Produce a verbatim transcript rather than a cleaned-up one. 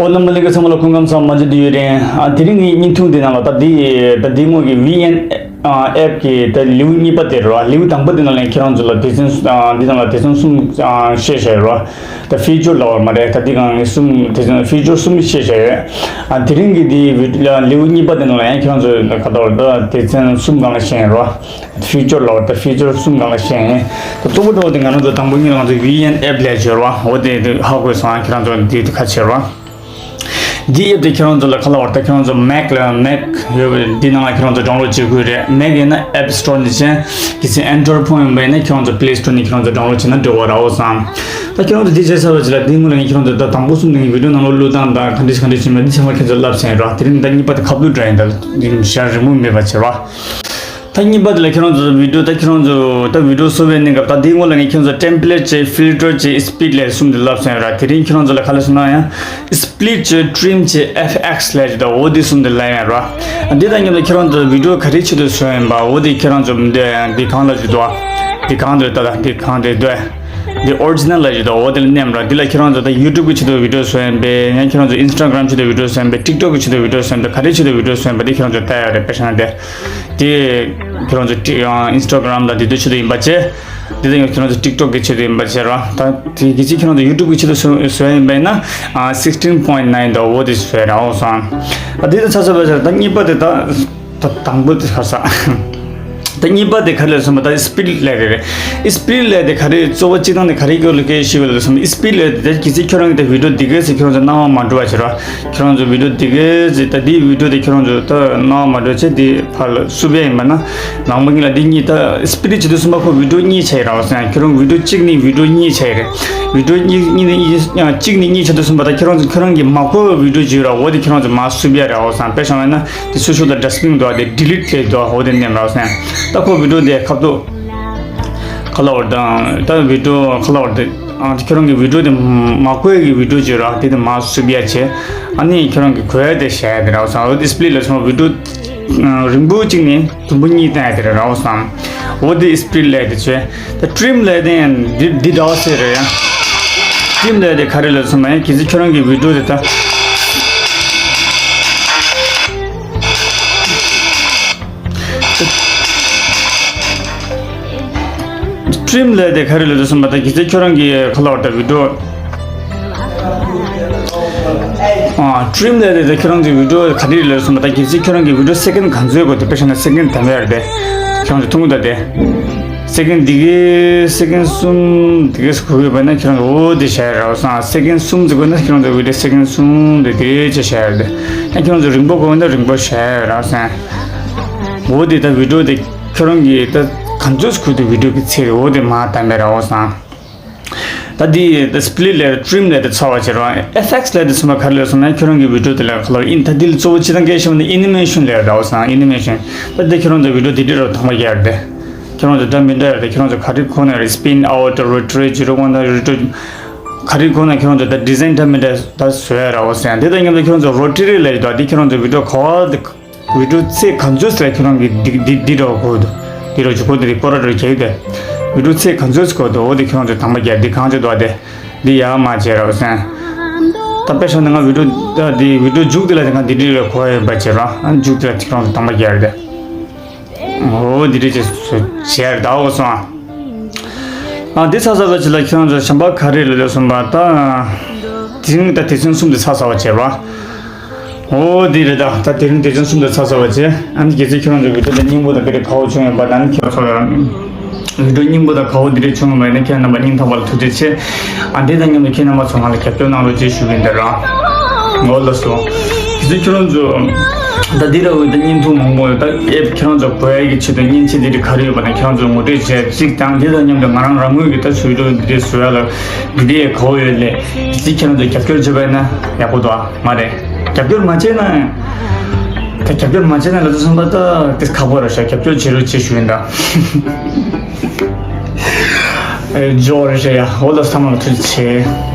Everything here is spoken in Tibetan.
ཨོ་རྣམ་པ་ལྷན་རྒྱས་ཚང་མ་ལ་སྐུ་ཁམས་བཟང་། མ་འཇིགས་དུས་ཡུན་རིང་། ཨ་དེ་རིང་གི་བརྙན་ཐུང་འདི་ནང་ལ་ད་འདི་ད་འདི་སྔོན་གྱི་ཝི་ཨེན་ཨེབ་ཀྱི་ད་ལེའུ་གཉིས་པ་དེ་རེད་བ། ལེའུ་དང་པོ་འདི་ནང་ལ་ཁྱེད་རང་ཚོ་ལ་སྡེ་ཚན་ཨ་འདི་ནང་ལ་སྡེ་ཚན་གསུམ་ཨ་བཤད་བཞག་ཡོད་རེད་བ། ད་ཕི་ཅར་ལབ་པ་མ་རེད། ད་འདི་སྒང་གི་གསུམ་སྡེ་ཚན་ཕི་ཅར་གསུམ་བཤད་བཞག་ཡོད། ཨ་དེ་རིང་གི་འདི་ལེའུ་གཉིས་པ་འདི་ནང་ལ་ཡང་ཁྱེད་རང་ཚོ་ག་ད་ད་སྡེ་ཚན་གསུམ་སྒང་ལ་བཤད་ཡོད་རེད་བ། ཕི་ཅར་ལབ་པ་ད་ཕི་ཅར་གསུམ་སྒང་ལ་བཤད་ཡིན། ད་གཙོ་བོ་འགྲོ་བ་དེ་ང་རང་ཚོ་དང་པོ་ཉིད་ང་ཚོ་ཝི་ཨེན་ཨེབ་ལབ་ཡོད་རེད་བ། འོ་དེ་དེ་ཧ་གོ་སོང་། ཁྱེད་རང་ཚོ་འདི་དེ་ཁ་ཕྱེ་རོགས། འདི་ཨེབ་དེ་ཁྱེད་རང་ཚོ་ལ་ག་ལབ་དགོས་རེད། ད་ཁྱེད་རང་ཚོ་མེག་ལ་མེག་ཡོད་པའི་འདི་ནང་ལ་ཁྱེད་རང་ཚོ་ཌའུན་ལོཌ་བྱེད་དགོས་རེད། མེག་ཡིན་ན་ཨེབ་སི་ཊོར་ནས་བྱས། གལ་སྲིད་ཨེན་ཌོ་རོ་ཡིཌ་ཕོན་ཡིན་པ་ཡིན་ན་ཁྱེད་རང་ཚོ་པི་ལེ་སི་ཊོར་ནས་ཁྱེད་རང་ཚོ་ཌའུན་ལོཌ་བྱས་ན་འགྲིག་གི་རེད་བ་སང་། ད་ཁྱེད་རང་ཚོ་འདི་བྱས་ཚར་བ་ཅིག་ལ་འདི་སྔོན་ལ་ངས་ཁྱེད་རང་ཚོ་ད་དང་པོ་གསུམ་དེ་ངས་བི་ཌིའོ་ནང་ལོགས་བླུགས་སྟངས་དང་ག་འདྲ་ཞིག་ག་འདྲ་ཞིག་མེད་འདི་ཚང་མ་ཁྱེད་ཚོ་ལབ་ཚར་ཡིན་ར། དེ་རིང་ད་གཉིས་པ་དེ་ཁ་བསླུས་འདྲ་ཡིན། ད་ཞར་རི་མུབ་མེད་པ་བྱེད་ར། ད་གཉིས་པ་དེ་ལ་ཁྱེད་རང་ཚོ་བི་ཌིའོ་ད་ཁྱེད་རང་ཚོ་ད་བི་ཌིའོ་བཟོ་བའི་གནས་སྐབས་ད་དེའི་སྔོན་ལ་ངས་ཁྱེད་ཚོ་ཊེམ་པི་ལེཊ་བྱས། ཕིལ་ཊར་བྱས། སི་པི་ལིཊ་ལབ་གསུམ་དེ་ལབ་སོང་ཡོད་ར། དེ་རིང་ཁྱེད་རང་ཚོ་ལ་ག་ལབ་སོང་ན་ཡང་སི་པི་ལིཊ་བྱས། ཊི་རིམ་བྱས། ཨེཕ་ཨེག་སི་ལབ་ཀྱི་འདུག་འོ་དེ་གསུམ་དེ་ལབ་ཡོད་ར། འདི་དང་མཉམ་དུ་ཁྱེད་རང་ཚོ་བི་ཌིའོ་ག་རེ་ཆེད་དུ་བཟོས་ཡིན་པ་འོ་དེ་ཁྱེད་རང་ཚོ་འདི་འདི་གང་ལབ་ཀྱི་འདུག་འདི་གང་དེ་ད་ད་འདི་གང་དེ་འདི་འདི་ཨོ་རི་ཇི་ནལ་ལབ་ཀྱི་འདུག་འོ་དེ་ལ་མནན་ར། འདི་ལ་ཁྱེད་རང་ཚོ་ད་ཡུ་ཊུབ་གི་ཆེད་དུ་བི་ཌིའོ་བཟོས་ཡིན་པས། ཡང་ཁྱེད་རང་ཚོ་ཨིན་སི་ཊ་གྷི་རམ་ཆེད་དུ་བི་ཌིའོ་བཟོས་ཡིན་པས། ཊིག་ཊོག་གི་ཆེད་དུ་བི་ཌིའོ་བཟོས་ཡིན་པས། ག་རེ་ཆེད་དུ་བི་ཌིའོ་བཟོས་ཡིན་པ་འདི་ཁྱེད་རང་ཚོ་ལྟ་ཡ་རེད། དཔེ་བཞག་ན་དེ། དེ་ཁྱེད་རང་ཚོ་ཊི་ཨ་ཨིན་སི་ཊ་གྷི་རམ་དང་དེ་ཚོའི་ཆེད་དུ་ཡིན་པ་བྱས། དེ་དང་ཁྱེད་རང་ཚོ་ཊིག་ཊོག་གི་ཆེད་དུ་ཡིན་པ་བྱས་ར། ད་དེ་གལ་སྲིད་ཁྱེད་རང་ཚོ་ཡུ་ཊུབ་གི་ཆེད་དུ་བཟོ་བཟོ་ཡ་ཡིན་པ་ཡིན་ན་ཨ་སིག་སི་ཊིན་པོའིན་ཊི་ནའིན་དང་འོ་དེ་བཟོས་ར། འོ་སོང་། ཨ་དེ་དང་ཚ་ཚ་བ་བྱས་ར། ད་གཉིས་པ་དེ་ད་ད་དང་པོ་དེ་ཁ་ས། ད་གཉིས་པ་དེ་ག་རེ་ལབ་སོང་པ། ད་སི་པི་ལིཊ་ལབ་དེ་རེད། སི་པི་ལིཊ་ལབ་དེ་ག་རེ་གཙོ་བོ་སྤྱིར་བཏང་དེ་ག་རེ་སྐོར་ལ་སྐད་ཆ་བཤད་པ་ལབ་སོང་པ། སི་པི་ལིཊ་ལབ་དེ་གལ་སྲིད་ཁྱོད་རང་གི་ད་བི་ཌིའོ་འདི་གས་ཟེར་ཁྱོད་རང་ཚོ་སྣང་བ་མ་འགྲོ་བ་བྱེད་ར། ཁྱོད་རང་ཚོ་བི་ཌིའོ་འདི་གས་ཟེར་ད་འདི་བི་ཌིའོ་དེ་ཁྱོད་རང་ཚོ་ད་སྣང་བ་མ་འགྲོ་བྱེད་དེ་ཕར་ལ་བསུབ་ཡ་ཡིན་པ་ན། ནང་པ་གཉིས་ལ་འདི་གཉིས་ད་སི་པི་ལིཊ་བྱེད་དུས་གསུམ་པ་ཁོ་བི་ཌིའོ་གཉིས་ཆགས་ཡོད་ར་བ་སང་། ཁྱོད་རང་བི་ཌིའོ་གཅིག་ནས་བི་ཌིའོ་གཉིས་ཆགས་ཡོད་རེད། བི་ཌིའོ་གཉིས་གཉིས་ནས་གཉིས་གཅིག་ནས་གཉིས་ཆགས་དུས་གསུམ་པ་ད་ཁྱོད་རང་ཚོ་ཁྱོད་རང་གི་མ་གོ་བའི་བི་ཌིའོ་ཅིག་ཡོད་ར། འོ་དེ་ཁྱོད་རང་ཚོ་མར་བསུབ་ཡ་རེད་བ་སང་། དཔེ་བཞག་པ་ཡིན་ན། དེ་ཚོའི་ཤུལ་དུ་ཌ་སི་ཊི་བིན་འདུག་དེ་ཌི་ལིཊ་ལབ་འདུག་འོ་དེ་མནན་རོགས་སེ། ད་ཁོ་བི་ཌིའོ་དེ་ཁ་ཐུག་ཁ་ལ་བར་དང་ད་བི་ཌིའོ་ཁ་ལ་བར་དེ་ཨ་ཁྱོད་རང་གི་བི་ཌིའོ་དེ་མ་གོ་ཡ་གི་བི་ཌིའོ་ཅིག་ར། དེ་དེ་མར་བསུབ་ཡ་བྱས། ཨ་ནི་ཁྱོད་རང་གི་གོ་ཡ་དེ་བཞག་ཡ་དེ་ར་བ་སང་། འོ་དེ་སི་པི་ལིཊ་ལབ་སོང་བི་ཌིའོ་རིང་པོ་གཅིག་ནས་དུམ་བུ་གཉིས་བཏང་ཡ་དེ་ར་བ་སང་། འོ་དེ་སི་པི་ལིཊ་ལབ་དེ་བྱས། ད་ཊི་རིམ་ལབ་དེ་ཡང་འདི་འདི་འདྲ་བ་ཟེར་རེད་ཡ། ཊི་རིམ་ལབ་དེ་ག་རེ་ལབ་སོང་པ་ཡིན། གལ་སྲིད་ཁྱོད་རང་གི་བི་ཌིའོ་དེ་ད་ཊི་རིམ་ལབ་དེ་ག་རེ་ལབ་སོང་པ། ད་གལ་སྲིད་ཁྱོད་རང་གི་ཁ་ལ་བར་ད་བི་ཌིའོ་ཨ་ཊི་རིམ་ལབ་དེ་ད་ཁྱོད་རང་གི་བི་ཌིའོ་ག་རེ་ལབ་སོང་པ། ད་གལ་སྲིད་ཁྱོད་རང་གི་བི་ཌིའོ་སེ་ཀེན་ག་ཚོད་དགོས་དེ། དཔེ་བཞག་ན་སེ་ཀེན་དང་པོ་ཡར་དེ་ཁྱོད་རང་ཚོ་མཐོང་གི་འདུག་དེ། སེ་ཀེན་འདི་གའི་སེ་ཀེན་གསུམ་འདི་གའི་གོ་གི་ཡོད་པ་ན་ཁྱེད་རང་ཚོ་འོ་དེ་བྱ་ཡ་ར་བ་སང་། སེ་ཀེན་གསུམ་ཟེར་དགོས་ན་ཁྱེད་རང་ཚོ་འོ་དེ་སེ་ཀེན་གསུམ་དེ་དེ་བྱ་བྱ་ཡ་ར་དེ། ཡང་ཁྱེད་རང་ཚོ་རིང་པོ་དགོས་ན་རིང་པོ་བྱ་ཡ་ར་བ་སང་། འོ་དེ་ད་བི་ཌིའོ་དེ་ཁྱེད་རང་གིས་ད་ག་ཚོད་གོ་དེ་བི་ཌིའོ་གི་ཚད་འོ་དེ་མར་བཏང་པ་ར་བ་སང་། ད་འདི་ད་སི་པི་ལིཊ་ལབ་ཊི་རིམ་ལབ་དེ་ཚར་བ་བྱེད་ར། ཨེཕ་ཨེག་སི་ལབ་དེ་ཚང་མ་ག་རེ་ལབ་སོང་ན་ཁྱོད་རང་གི་བི་ཌིའོ་དེ་ལ་ཁ་ལ་ཨིན་ད་འདི་ལ་གཙོ་བོ་སྤྱིར་བཏང་སྐད་ཆ་བཤད་པ་ན་ཨེ་ནི་མེ་ཤན་ལབ་ར་བ་སང་། ཨེ་ནི་མེ་ཤན། ད་འདི་ཁྱོད་རང་ཚོ་བི་ཌིའོ་དེ་འདྲ་ར་དང་པ་རྒྱག་ར་དེ། ཁྱོད་རང་ཚོ་འདྲ་མི་འདྲ་ཡོད་རེད། ཁྱོད་རང་ཚོ་ག་རེ་གོ་ན་རེད། སི་པིན་ཨའུཊ་རོ་ཊ་རི་ཛི་རོ་ཝན་དང་རོ་ཊ་རི་ག་རེ་གོ་ན་ཁྱོད་རང་ཚོ་ད་ཌི་ཛའིན་འདྲ་མི་འདྲ་ད་བཟོ་ཡ་ར་བ་སང་། དེ་དང་མཉམ་དུ་ཁྱོད་རང་ཚོ་རོ་ཊ་རི་ལབ་ཡོད་དོ། དེ་ཁྱོད་རང་ཚོ་བི་ཌིའོ་ག་བ་དེ་བི་ཌིའོ་ཚེ་ག་ཚོད་ཟེར་ཁྱོད་རང་གི་འདི་འདི་འདི་འདྲ་གོ་འདུག་འདི་འདྲ་ཅིག་གོ་འདུག་འདི་པོ་ར་འདྲ་ཅིག་གི་དེ་བི་ཌིའོ་ཚེ་ག་ཚོད་གོ་འདུག་འོ་དེ་ཁྱོད་རང་ཚོ་དང་པ་རྒྱག་འདི་གང་ཅིག་འདུག་དེ་འདི་ཡར་མར་བྱས་ར་བ་སང་། ད་དཔེ་བཞག་ན་ང་བི་ཌིའོ་ད་འདི་བི་ཌིའོ་མཇུག་དེ་ལ་དེ་ང་འདི་འདྲ་ར་གོ་ཡ་ཡོད་པ་བྱས་ར། ཨ་མཇུག་དེ་ལ་དེ་ཁྱོད་རང་ཚོ་དང་པ་རྒྱག་ར་དེ། འོ་འདི་འདྲ་ཅིག་བྱས་ར་ད་འོ་སོང་ཨ། ཨ་འདི་ཚར་ཚར་བ་ཅིག་ལ་ཁྱེད་རང་ཚོ་གཞན་པ་ག་རེ་ལབ་ལབ་སོང་པ་ད། དེ་རིང་ད་སྡེ་ཚན་གསུམ་དེ་ཚར་ཚར་བ་བྱས་ར། འོ་འདི་རེད་ད། ད་དེ་རིང་སྡེ་ཚན་གསུམ་དེ་ཚར་ཚར་བ་བྱས། ཨ་ནི་གལ་སྲིད་ཁྱེད་རང་ཚོ་བི་ཌིའོ་དེ་སྙིང་པོ་དང་དེ་རིང་ག་བོ་བྱུང་ཡོད་པ་ད་ནི་ཁྱེད་རང་ཚོ་ལ་བི་ཌིའོ་སྙིང་པོ་དང་ག་བོ་འདི་འདྲ་བྱུང་ཡོད་པ་ཡིན་ན་ཁྱེད་རྣམ་པ་སྙིང་ཐག་པ་ལ་ཐུགས་རྗེ་ཆེ། ཨ་འདི་དང་མཉམ་དུ་ཁྱེད་རྣམ་པ་ཚོ་ང་ལ་རྒྱབ་སྐྱོར་གནང་རོགས་ཅེས་ཞུ་གི་ཡིན་ད་ར། འོ་ལགས་སོ། གལ་སྲིད་ཁྱེད་རང་ཚོ་ད་འདི་ར་འོ་ད་བརྙན་ཐུང་མང་པོ་ད་ཨེབ་ཁྱེད་རང་ཚོ་གོ་ཡ་གི་ཆེད་དུ་མཉེན་ཆས་འདི་འདྲ་ག་རེ་ཡོད་པ་ན་ཁྱེད་རང་ཚོ་ངོ་སྤྲོད་བྱས་གཅིག་དང་། འདི་དང་མཉམ་དུ་ང་རང་རང་ངོས་ཀྱི་ད་ཚོ་བི་ཌིའོ་འདི་འདྲ་བཟོ་ཡ་ལ་འདི་འདྲ་ག་བོ་ཡོད་ལས་གལ་སྲིད་ཁྱེད་རང་ཚོ་རྒྱབ་སྐྱོར་བྱས་པ་ཡིན་ན་ཡག་པོ་འདུག་ཨ། མ་རེད། རྒྱབ་སྐྱོར་མ་བྱས་ན། ད་རྒྱབ་སྐྱོར་མ་བྱས་ན་ལབ་དུས་ཙམ་པ་ད་དེ་ཁག་པོ་རེད་ཤག་རྒྱབ་སྐྱོར་བྱེད་རོགས་ཅེས་ཞུ་ཡིན་ད། ཨེ་ཇོ་རེད་ཤག་ཡ། འོ་ལགས་སོ། ཚང་མ་ལ་ཐུགས་རྗེ་ཆེ།